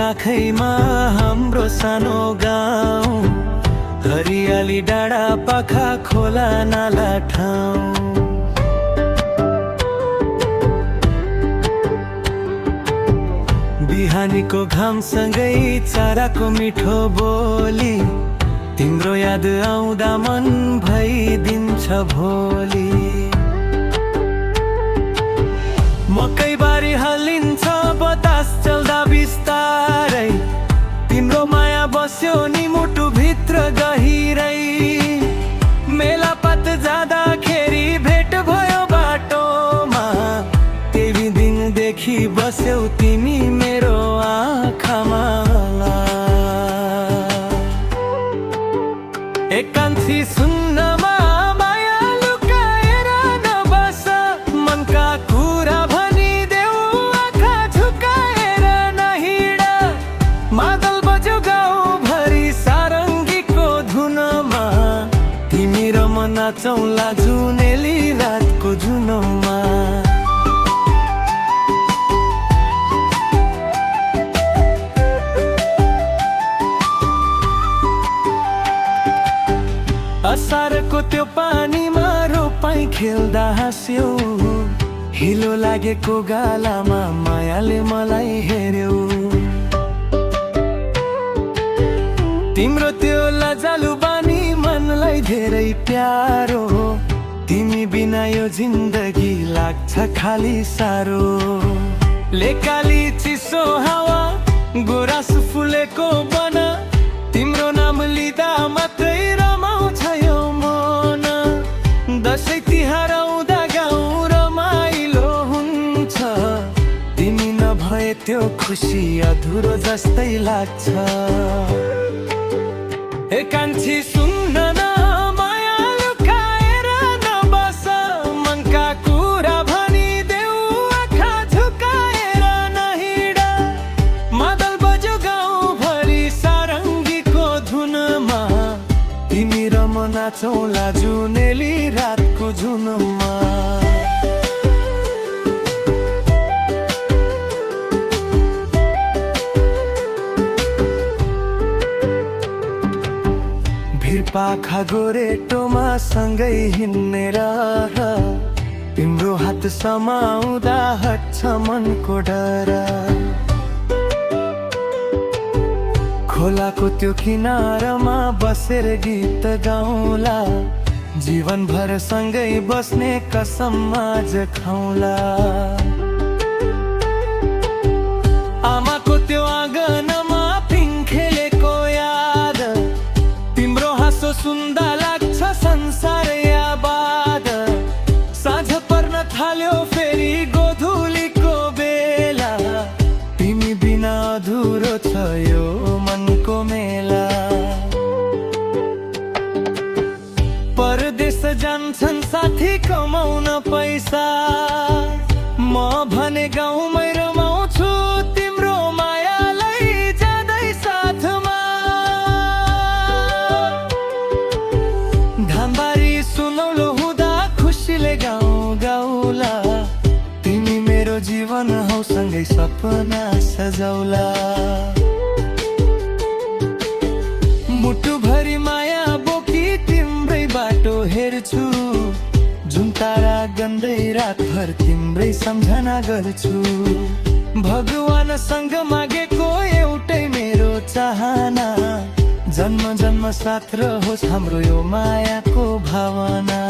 आँखैमा हाम्रो सानो गाउँ, हरियाली डाँडा पाखा खोला नाला ठाउँ। बिहानीको घामसँगै चराको मिठो बोली, तिम्रो याद आउँदा मन भइदिन्छ भोलि। मकैबारी हल्लिन्छ बतास चल्दा बिस्तारै, तिम्रो माया बस्यो नि मुटु भित्र गहिरै। मेलापात जाँदाखेरि भेट भयो बाटोमा, त्यही दिनदेखि बस्यौ तिमी मेरो आँखामा। एकान्ती सुन्नमा माया लुकाएर नबस, मनका कुरा भनिदेऊ आँखा झुकाएर नहिँड। मादल बज्यो गाउँभरि सारङ्गीको धुनमा, तिमी र म नाचौँला जुनेली रातको जुनमा। असारको त्यो पानीमा रोपाई खेल्दा हाँस्यौ, हिलो लागेको गालामा मायाले मलाई हेर्यौ। तिम्रो त्यो लजालु बानी मनलाई धेरै प्यारो, तिमी बिना यो जिन्दगी लाग्छ खाली सारो। लेकाली चिसो हावा गुराँस फुलेको बना, तिम्रो नाम लिँदा मात्रै रमाउँछ यो मन। दसैँ तिहार आउँदा गाउँ रमाइलो हुन्छ, तिमी नभए त्यो खुसी अधुरो जस्तै लाग्छ। एकान्छी सुन्न न माया लुकाएर नबस, मनका कुरा भनिदेऊ आँखा झुकाएर नहिँड। मादल बज्यो गाउँभरि सारङ्गीको धुनमा, तिमी र म नाचौँला जुनेली रातको जुनमा। भिरपाखा गोरेटोमा सँगै हिँड्ने रहर, तिम्रो हात समाउँदा हट्छ मनको डर। खोलाको त्यो किनारमा बसेर गीत गाउँला, जीवनभर सँगै बस्ने कसम आज खाउँला। आमाको त्यो आँगनमा पिङ खेलेको याद, तिम्रो हाँसो सुन्दा लाग्छ संसारै आबाद। साँझ पर्न थाल्यो फेरि गोधुलीको बेला, तिमी बिना अधुरो छ यो मनको मेला। परदेश जान्छन् साथी कमाउन पैसा, म भने गाउँमै रमाउँछु तिम्रो मायालाई जाँदै साथमा। धामबारी सुनौलो हुँदा खुसीले गाउँ गाउला, तिमी मेरो जीवन हौ सँगै सपना सजाउला। मुटुभरि माया बोकी तिम्रै बाटो हेर्छु, जुन तारा गन्दै रातभर तिम्रै सम्झना गर्छु। भगवानसँग मागेको एउटै मेरो चाहना, जन्म जन्म साथ रहोस् हाम्रो यो मायाको भावना।